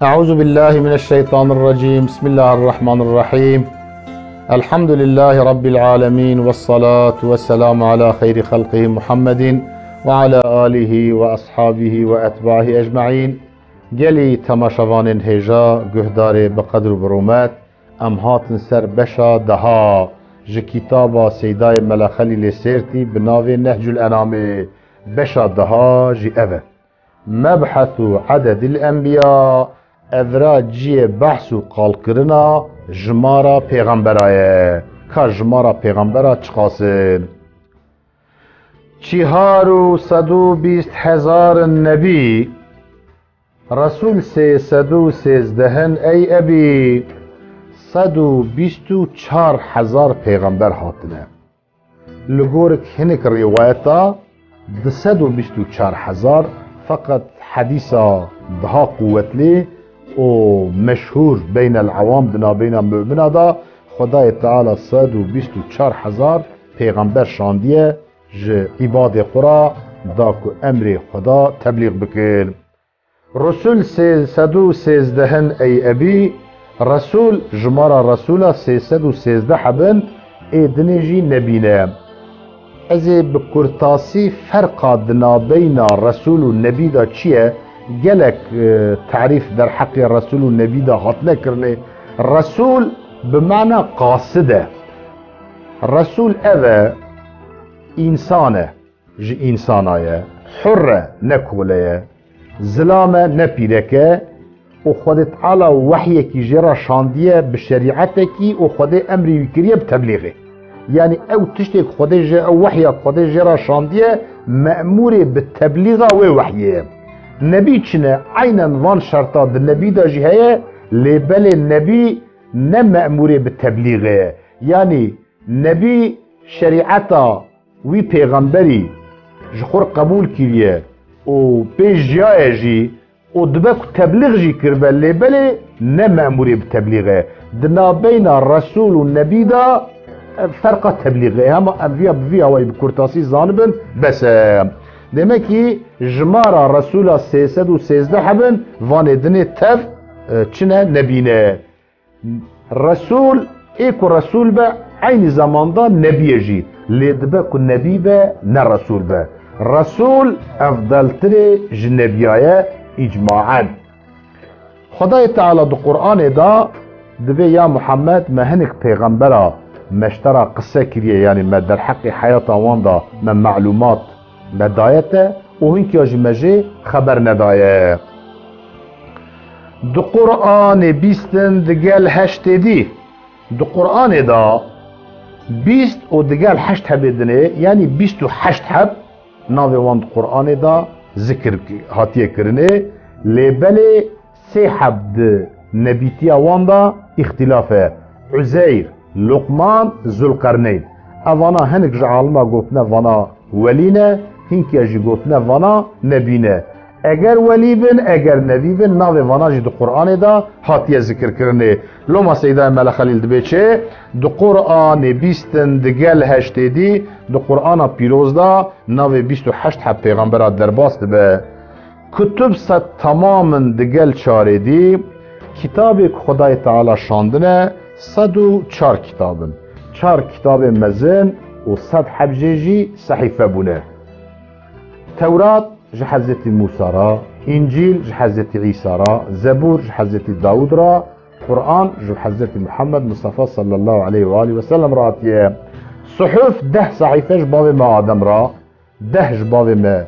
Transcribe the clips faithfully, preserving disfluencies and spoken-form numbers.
أعوذ بالله من الشيطان الرجيم. بسم الله الرحمن الرحيم. الحمد لله رب العالمين، والصلاة والسلام على خير خلقه محمد وعلى آله وأصحابه وأتباعه أجمعين. Gelî temaşevanên hêja, guhdarê bi qedr û bi rûmet, em hatin ser beşa deha ji kitaba Seydayê Mela Xelîlê Sêrtî bi navê Nehcul Enamê. Beşa deha jî ev e. Mebhesu ededil enbiya, evra ciyê behs û qalkirina jimara pêxembera ye. Ka jimara pêxembera çiqas in? Çihar û sed û bîst hezar in nebî, Resul sê sed û sêzdeh in ey ebî, sed û bîst û çar hezar pêxember hatine. Li gorik hinek rîwayeta du sed û bîst û çar hezar, feqet hedîsa daha quwetlî û meşhûr beynel ewam, di navbeyna mumina de, Xwedayê Teala sed û bîst û çar hezar pêxember şandiye ji îbadê xwe re, da ku emrê Xweda teblîx bikin. Resul sê sed û sêzdeh in ey ebî, Resul, jimara Resula sê sed û sêzdeh hebin, ê dinê jî nebî ne. Ez ê bi kurtasî ferqa di navbeyna Resul û Nebî de çi ye, gelek, e, tarîf derheqê Resul û Nebî de hatine kirinê. Resul bi mana qasid e. Resul ev e, însan e, ji însana ye, hurr e, ne kole ye, zilam e, ne pîrek e, û Xwedê Teala wehyekî jê re şandiye bi şerîetekî û Xwedê emrî wî kiriye bi teblîxê. Yanî ew tiştê ku Xwedê jê, ew wehya ku Xwedê jê re şandiye, me'mûrê bi teblîxa wê wehyê ye. Nebî çi ne? Eynen van şerta di nebî de jî heye, lê belê nebî ne me'mûrê bi teblîxê ye. Yanî Nebî şerîeta wî pêxemberî ji xwe re qebûl kiriye û pê jiyaye jî û dibe ku teblîx jî kiribe, lê belê ne memûrê bi teblîx e. Di navbeyna Resûl û Nebî de, e, ferqa teblîxê. Hema em viya bi vî awayî bi kurtasî zanibin, bes e. Demekî jimara Resûla sê sed û sêzdeh hebin, vanê dinê tev, e, çi ne, nebî ne. Resûl, ê ku Resûl be, eynî zamanda Nebî ye jî. Lê dibe ku Nebî be, ne Resûl be. Resûl efdeltirê ji Nebiya ye, îcmaen. Xwedayê Teala di Quranê de dibê, ya Muhammed, me hinek pêxembera me ji te re qise kiriye, yanî me derheqê heyata wan de me melûmat me daye te û hinkiya jî me jê xeber nedaye. Di Quranê bîst in digel heştê dî. Di Quranê de bîst û digel heşt hebê dinê, yanî bîst û heşt heb, navê wan di Quranê de zikir ki-, hatiye kirinê, lê belê sê heb di nebîtiya wan de îxtîlaf e. Uzeyr, Luqman, Zulqerneyn. Evana hinek ji alima gotine vana welî ne, hinkiya jî gotine vana nebî ne. Eger welî bin, eger nebî bin, navê vana jî di Quranê de hatiye zikirkirinê. Loma Seydayê Mele Xelîl dibê çi? Di Quranê bîst in digel heştê dî, di Qurana pîroz de navê bîst û heşt heb pêxembera derbas dibe. Kutub sed temam in digel çarê dî, kitabê ku Xwedayê Teala şandine sed û çar kitab in. Çar kitabê mezin û sed heb jê jî sehîfe bûne. Tewrat ji Hezretî Mûsa re, Încîl ji Hezretî Îsa re, Zebûr ji Hezretî Dawûd re, Quran ji Hezretî Muhammed Mustafa sallallahu aleyhi ve aleyhi ve sellem re hatiye. Suhuf deh sehîfe ji bavê me Adem re, deh ji bavê me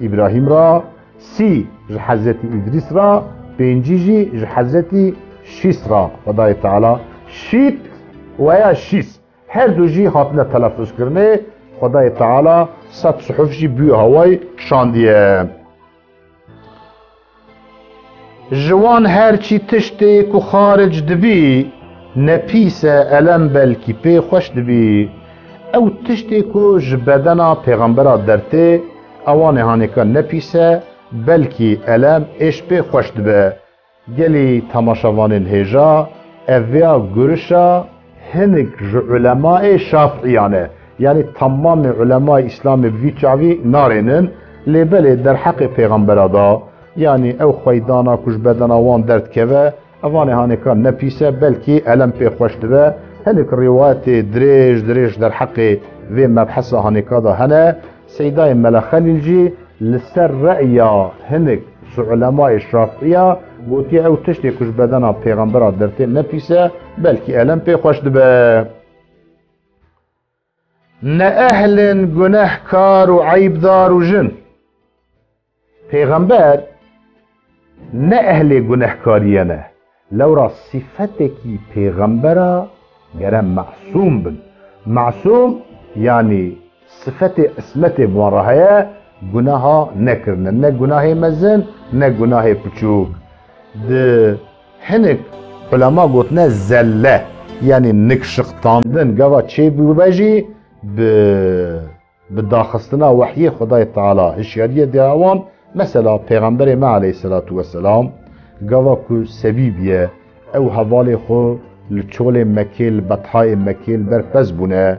Îbrahîm re, sî ji Hezretî Îdrîs re, pêncî jî ji Hezretî Şîs re. Xwedayê Teala Şît weya Şîs. Her du jî hatine telafuz kirinê, Xwedayê Teala sed suhuf jî bi wî hawayî şandiye. Ji wan her çî tiştê ku xaric dibî, ne pîs e, elem belkî pê xweş dibî. Ew tiştê ku ji bedena pêxembera dertê, ewanê hanêka ne pîs e, belkî elem êş pê xweş dibe. Gelî temaşevanên hêja, ev vêya gurişa hinek ji ulemayê Şafiiyan e. Yanî temamê ulemayê Îslamê bi vî çavî narênin, lê belê derheqê pêxembera de, Yanî ew xweydana ku ji bedena wan derdikeve, evanê hanêka ne pîs e, belkî elem pê xweş dibe. Hinek rîwayetê dirêj dirêj derheqê vê mebhesa hanêka de hene. Seydayê Mela Xelîl jî li ser re'ya hinek ulemayê Şafiiya gotiye, ew tiştê ku ji bedena pêxembera dertê ne pîs e, belkî elem pê xweş dibe. Ne ehlin gunehkar û eybdar û jin. Pêxember ne ehlê gunehkariye ne. Lewra sifetekî pêxembera gere masûm bin. Masûm, yanî sifetê ismetê bi wan re heye, gunaha nekirine. Ne gunahê mezin, ne gunahê piçûk. Di hinek ulema gotine zelle, yanî nikşiqtandin, gava çêbûbe jî bi, bi daxistina wehyê Xwedayê Teala hişyariyê dêra wan. Mesela Pêxemberê me aleyhisselatu vesselam, gava ku sebî biye, ew hevalê xwe li çolê Mekê, li bethayê Mekê li ber pez bûne.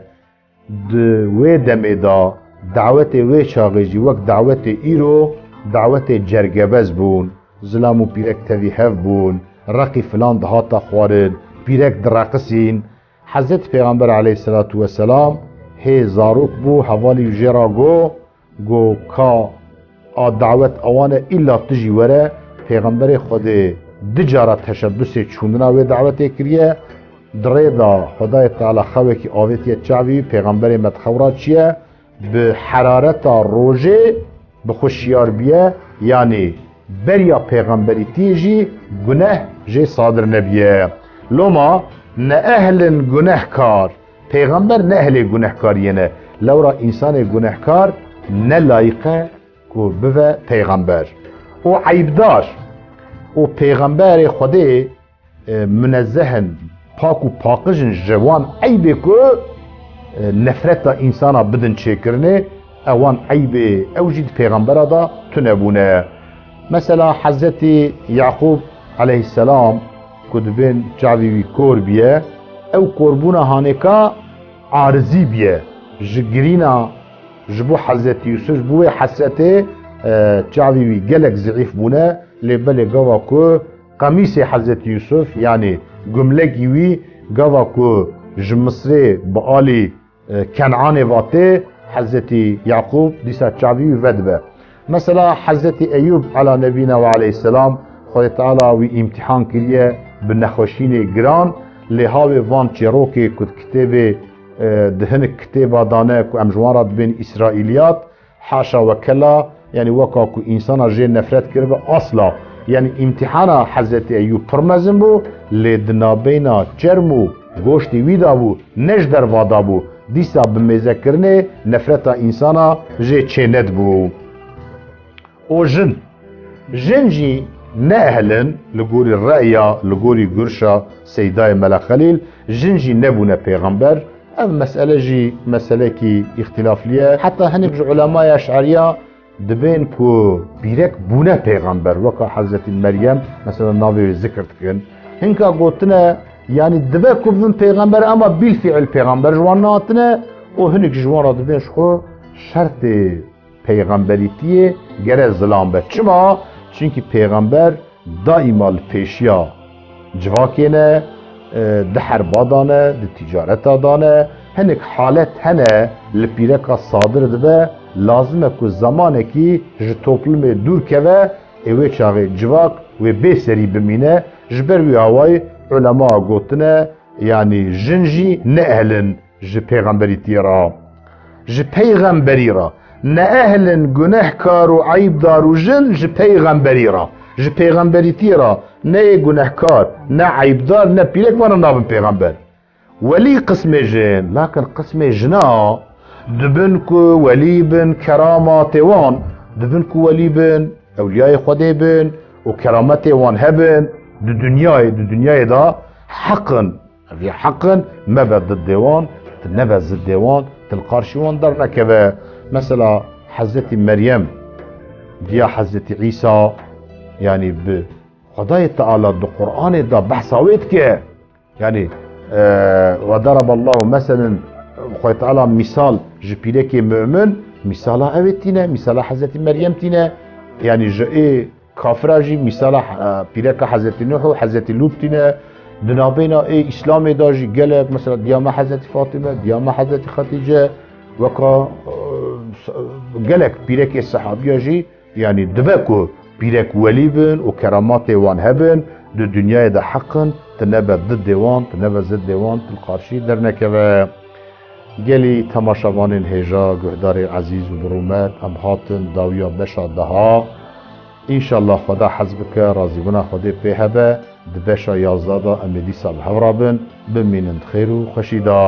Di wê demê de dawetê wê çaxê jî wek dawetê îro dawetê cergebez bûn. Zilam û pîrek tevî hev bûn, reqî filan dihata xwarin, pîrek direqisîn. Hezretî Pêxember aleyhisselatu vesselam hê zarok bû, hevalî wî jê re got, got, ka a dawet ewan e, îlla tu jî were. Pêxemberê Xwedê du cara teşebbusê çûndina wê dawetê kiriye. Di rê de Xwedayê Teala xewekî avêtiye çavî wî, pêxemberê me di xew re çiye, bi herareta rojê bi xwe şiyar biye, yanî beriya pêxemberîtiyê jî guneh jê sadir nebiye. Loma ne ehlin gunehkar, pêxember ne ehlê gunehkariyê ne. Lewra însanê gunehkar ne layîq e ku bibe pêxember. Û eybdar û pêxemberê Xwedê e, munezzeh in, pak û paqij in ji wan eybê ku, e, nefreta însana bidin çêkirinê, ewan eybê ew jî di pêxembera de tune bûne. Mesela Hezretî Yaqûb aleyhisselam ku dibên çavî wî kor biye, ew korbûna hanêka arizî biye. Ji girîna, ji bo Hezretî Yûsuf, ji bo wê hesretê, e, çavî wî gelek zeîf bûne, lê belê gava ku qemîsê Hezretî Yûsuf, yanî gumlekî wî, gava ku ji Misrê bi alî, e, Kenanê ve tê, Hezretî Yaqûb dîsa çavî wî vedibe. Mesela Hezretî Eyûb ala nebîna ve aleyhisselam, Xwedê Teala wî îmtîhan kiriye bi nexweşînê giran, lê hawê van çêrokê ku di kitêbê, e, di hinek kitêba dane ku em ji wan re dibên Îsraîliyat, haşa we kela, yanî weka ku însana jê nefret kiribe asla. Yanî îmtîhana Hezretî Eyûb pir mezin bû, lê di nabeyna çerm û goştê wî de bû, ne ji derva de bû. Dîsa bi mêzekirinê nefreta însana jê çênedibû. Û jin. Jin jî ne ehl in, li gorî re'ya, li gorî gurşa Seydayê Mela Xelîl, jin jî nebûne pêxember. Ev mesele jî meselekî îxtilaflî ye. Heta hinek ji ulemaya eş'eriya dibên ku pîrek bûne pêxember, weka Hezretî Meryem, mesela navê wê zikir dikin. Hinka gotine, yanî dibe ku bibin pêxember, ema bîlfîil pêxember ji wan nehatine û hinek ji wan re dibên ji xwe şertê peyxemberîtiyê gere zilam be. Çima? Çimkî pêxember daîma li pêşiya civakê ne, e, di herba de ne, di tîcareta de ne. Hinek halet hene li pîreka sadir dibe, lazim e ku zemanekî ji toplumê dûr keve, ê wê çaxê civak wê bê serî bimîne. Ji ber wî awayî ulema gotine, yanî jin jî ne ehl in ji pêxemberîtiyê re. Ji peyxemberî re. Ne ehl in gunehkar û eybdar û jin ji peyxemberî re. Ji pêxemberîtiyê re ne yê gunehkar, ne eybdar, ne pîrek vana nabin pêxember. Welî qismê jin, lakin qismê jina dibin ku welî bin keramatê wan, dibin ku welî bin, ewliyayê Xwedê bin û kerametê wan hebin, di dinyayê, di dinyayê de heq in. Ev ya heq in, mebe diddê wan, tu nebe ziddê wan, tu li qarşî wan dernekeve. Mesela Hezretî Meryem, diya Hezretî Îsa, yanî bi Xwedayê Teala di Qur'anê de behsa wê dike. Yanî, e, ve deraballahu meselen, Xwedê Teala mîsal ji pîrekê mu'min, mîsala ew ê tîne, mîsala Hezretî Meryem tîne. Yanî ji ê Kafira jî mîsala, e, pîreka Hezretî Nuh û Hezretî Lût tîne. Di navbêna ê Îslamê de jî gelek, mesela, diya me Hezretî Fatîme, diya me Hezretî Xetîce, weka, e, s-, gelek pîrekê sehabiya jî, yanî dibe ku pîrek welî bin û keramatê wan hebin, di dinyayê de heq in, tu nebe diddê wan, tu nebe ziddê wan, tu li qarşî dernekeve. Gelî temaşevanên hêja, guhdarên ezîz û bi rûmet, em hatin dawiya beşa deha. Înşallah Xweda hez bike, razîbûna Xwedê pê hebe, di beşa yazdeh de em ê dîsa li hev rabin, bimînin di xêr û xweşî de.